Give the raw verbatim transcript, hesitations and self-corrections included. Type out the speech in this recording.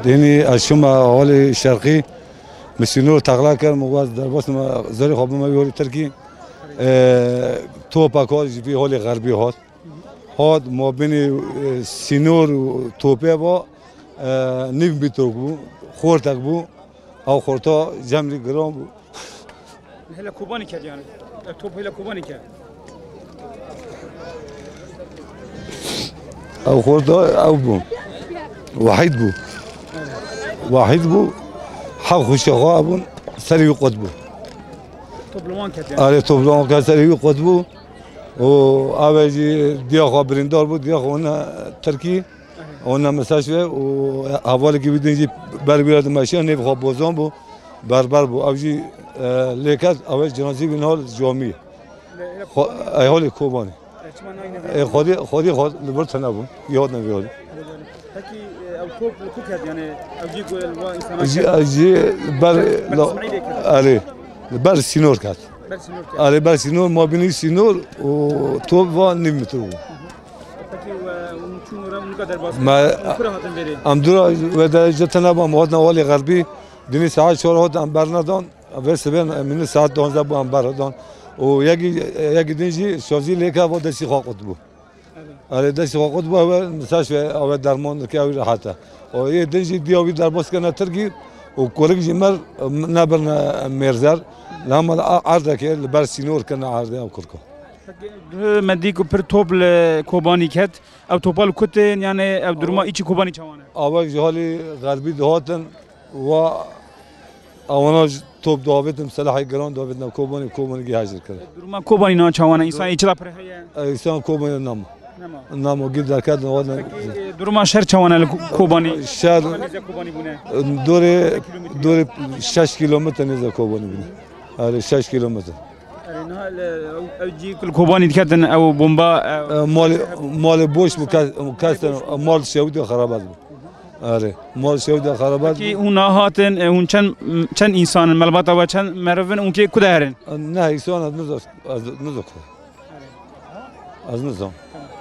Dînî ez çûme holê şerqî, min sînor teqla kir, min west derbas me, zerê xwe bime wî holê tirkî. E, topa kar ji vî holê xerbî hat. Hat mabînê, e, sînor û topê va, e, nîv mîtrok bû, xortek bû. Ew xorta cemrî giran bû. Hêla Kobanî ket yani. Ev top hêla Kobanî ket. Ew xorta ew bû. Wahîd bû. Wahîd bû. Heft xwişka xwe bûn. Serê wî qut bû. Top li wan ket yani. Erê, top li wan ket, serê wî qut bû. Û ew jî diya xwe birîndar bû, diya xwe hûn tirkî. Ona mesaj ve û hevalekî wî din jî ber wî re dimeşiya, nêv xwe Bozan bû, berber bû. Ew jî, e, lê ket, ew ê cinazî wî niha li camî ye. Xwe-, ey holê Kobanê. E, çima nayîne vê? E, xwedî, xwedî xwe li vir tune bûn. Yê hatine vê holê. Pekî, e, ew top li ku ket? Yani ew jî ku li wa însana Jî, ket? Jî ber Ber la, Îsmaîlê ket. Erê, li ber sînor ket. Ber sînor ket. Erê, ber sînor, mabînî sînor û top va nîv metre bû. Pekî, we, hûn çûn û re hûn nika derbas Me, kirin? Hûn kura hatin verê? Em dûra we de ji tune bû, em hatin holê xerbî. Dinî saet çar hat em bernedan. Vê sibê em, min saet duwazdeh bû em bernedan. Û yekî, yekî din jî şazî lêke va destî xwe qut bû. Evet. Erê, destî xwe qut bû, ew ê mesaj ve, ew ê derman dike, ew rehet e. Û yê din jî diya wî derbas kirine tirkî û kurik jî mir, nebirine mêrzer. Li hema erdekê li ber sînor kirine erdê ew kurka. Peki, duhê me dî ku pir top li Kobanî ket. Ew topa li ku tên, yani ew duruma Awa- îçî Kobanî çawan e? Awek ji halî xerbî dihatin, wa ewana ji top diavêtin, silahê giran diavêtin Kobanî, Kobanî gî hejir kir. Duruma Kobanî niha çawan e? Însan îçila pir heye? E, însan Kobanî nema. Nema. Nema, gî derketin, hatin. Peki, e, duruma şer çawan e li Ko-, Kobanî? Şer Çawan nêze Kobanî bûne? Dorê, dorê şeş kîlometre nêze Kobanî bûne. Erê, şeş kîlometre. Erê, niha li, ew, ew cî ku li Kobanî diketin, ew bomba, ew E, malê, malê boş bû, kes, kes, mal şewitê xerabat bû. Erê, mal şewitê xerabat Peki bû. Hûn nahatin, e, hûn çend, çend însan in? Malbata we çend meriv in? Hûn kê ku de herin? Ne, însan ez nizam, ez nizam. Ez nizam.